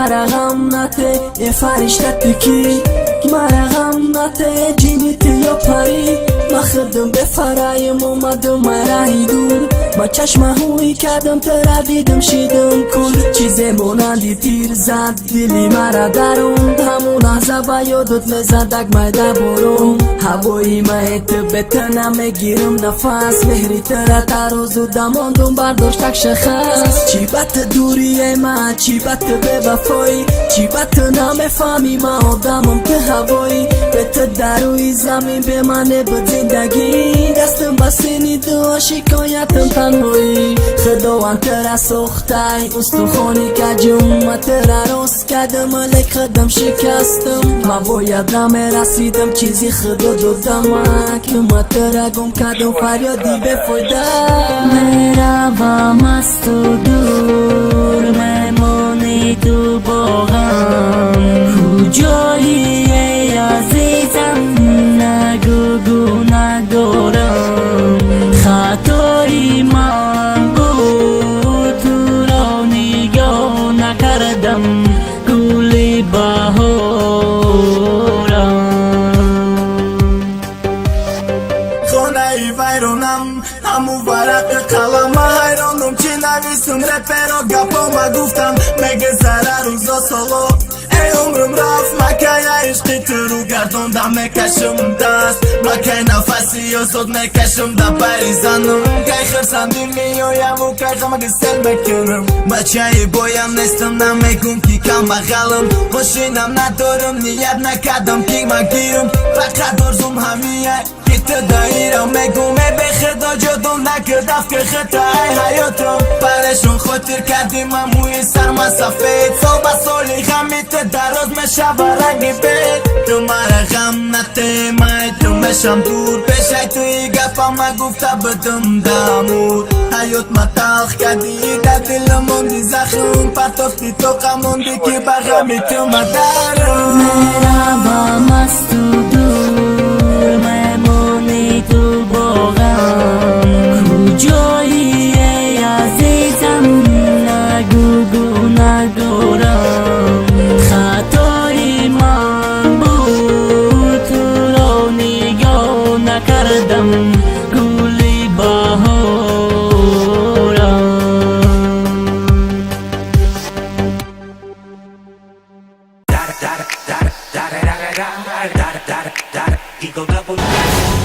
Мара ғам нате, е фаришта ту кӣ? Мара ғам нате, ҷини ту ё парӣ? Ма худам бефараем, омадам раҳи дур. Ма чашмаҳои кардам, тура дидам, шидам кул. Чизе монанди тир зад дили мара дарун. Ҳамун лаҳза ба ёдат мезадак майда борон. Ҳавои мае ту, бе ту намегирам нафас. Меҳри тура тарозу дамондум, бардоштак шахас. Чӣ ба ту дурие ма, чӣ ба ту бевафоӣ? Чӣ ба ту намефаҳмӣ, ма одамам, ту ҳавоӣ? Бе ту дар рӯи замин бемаъне буд зиндагӣ. Дастам ба сини дуо, шикоятам танҳоӣ. Худованд тура сохтай устухони каҷум. Ма тура рост кардам, лек худам шикастам. Ма бояд намерасидам, чизи худо додама, ки ма тура гум кардам, фарёди бефоида. Меравам аз ту дур, мемонӣ ту бо ғам. Куҷоӣ, эй азизам, нагӯ, гунаҳгорам. Хатои ман буд, туро нигоҳ накардам, гули баҳорам. Хонаи вайронам, ҳаму варақи қалама. Ҳайронум, чӣ нависум, реперо гапома гуфтам. Мегузара рӯзо, соло, эй, умрум рафт. Макая ишқи туру гардонда мекашам даст, макай нафаси озод мекашам да пари занам. Кай хирсандӣ меояму кай ғамаги сел мекунам. Бачаи боям нестам, намегум, ки камбағалам. Мошинам надорам, ният накардам, ки ма гирам. Фақат орзум ҳамия, ки ту даирам. Мегум, э, бехудо ҷудом накардаф, ки хитаи ҳаётам парешон хотир кардӣ. Ма мӯи сарма сафед, сол ба соли ғами ту дароз мешава ранги бед. Ту мара ғам нате, май ту мешам дур. Пешай туи гапама гуфта будум дамур. Ҳаёт ма талх кардӣ, дар дилам монди захм. Партофти, тоқа монди, ки ба ғами ту ма дарам. Меравам аз ту дур, мемонӣ ту бо ғам. Куҷоӣ, эй азизам, нагӯ, гунаҳгорам. Хатои ман буд, туро нигоҳ накардам, гули баҳорам. Da da da da da da da da da da da. Eagle double.